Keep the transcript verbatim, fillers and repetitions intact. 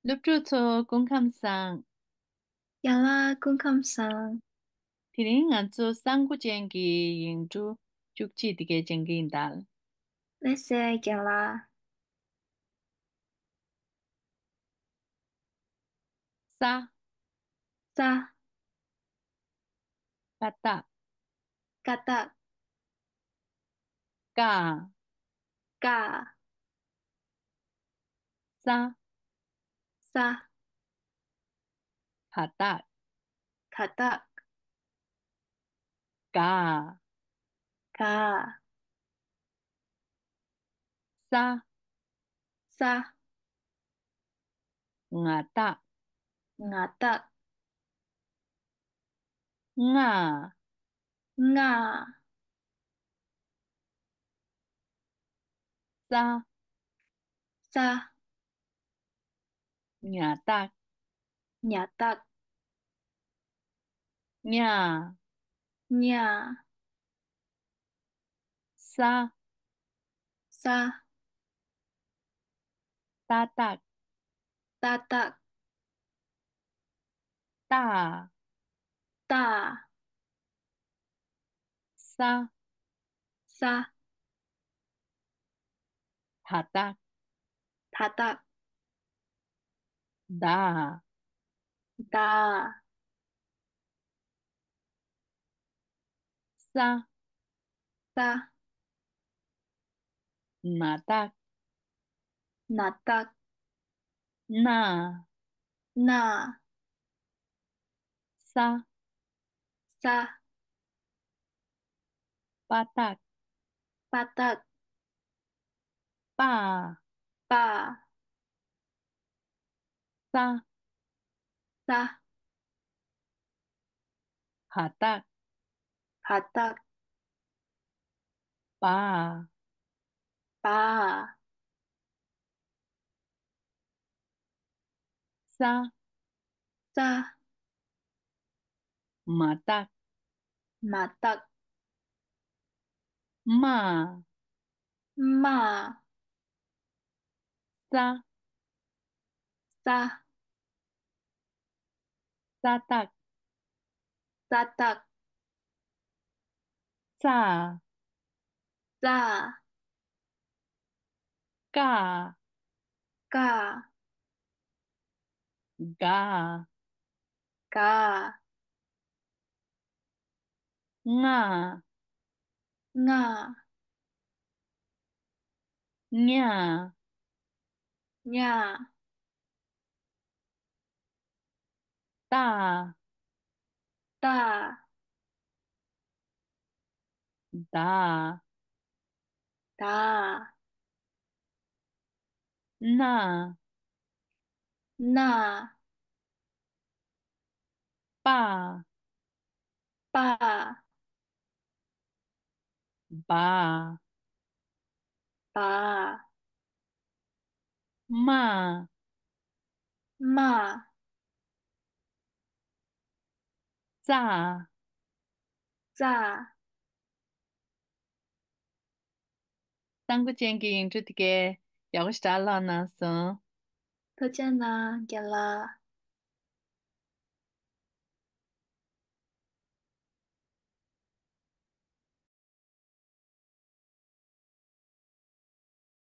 སློབ་ཕྲུག་ཚོ་སྐུ་ཁམས་བཟང་། རྒན་ལགས་སྐུ་ཁམས་བཟང་། དེ་རིང་ང་ཚོ་གསང་མགོ་ཅན་གྱི་ཡིག་འབྲུ་བཅུ་གཅིག་དེ་གའི་སྦྱང་གི་ཡིན་ད། ལགས་སེ་རྒན་ལགས། ས། ས། ཀ་བཏགས། ཀ་བཏགས། ཀ། ཀ། ས། ས། ད་བཏགས། ད་བཏགས། ག། ག། ས། ས། ང་བཏགས། ང་བཏགས། ང་། ང་། ས། ས། ཉ་བཏགས། ཉ་བཏགས། ཉ། ཉ། ས། ས། ཏ་བཏགས། ཏ་བཏགས། ཏ། ཏ། ས། ས། ད་བཏགས། ད་བཏགས། ད། ད། ས། ས། ན་བཏགས། ན་བཏགས། ན། ན། ས། ས། པ་བཏགས། པ་བཏགས། པ། པ། ས། ས། ཧ་བཏགས། ཧ་བཏགས། བ། བ། ས། ས། མ་བཏགས། མ་བཏགས། མ། མ། ས། ས། ས་བཏགས། ས་བཏགས། ཙ། ཙ། ཀ། ཀ། ག། ག། ང་། ང་། ཉ། ཉ། ཏ། ཏ། ད། ད། ན། ན། པ། པ། བ། བ། མ། མ། ཙ། ཙ། གསང་མགོ་ཅན་གྱི་ཡིག་འབྲུ་དེ་གའི་ཡག་པོ་ཞིག་ལ་ཀློག་གནང་སོང་། ཐུགས་རྗེ་གནང་རྒན་ལགས།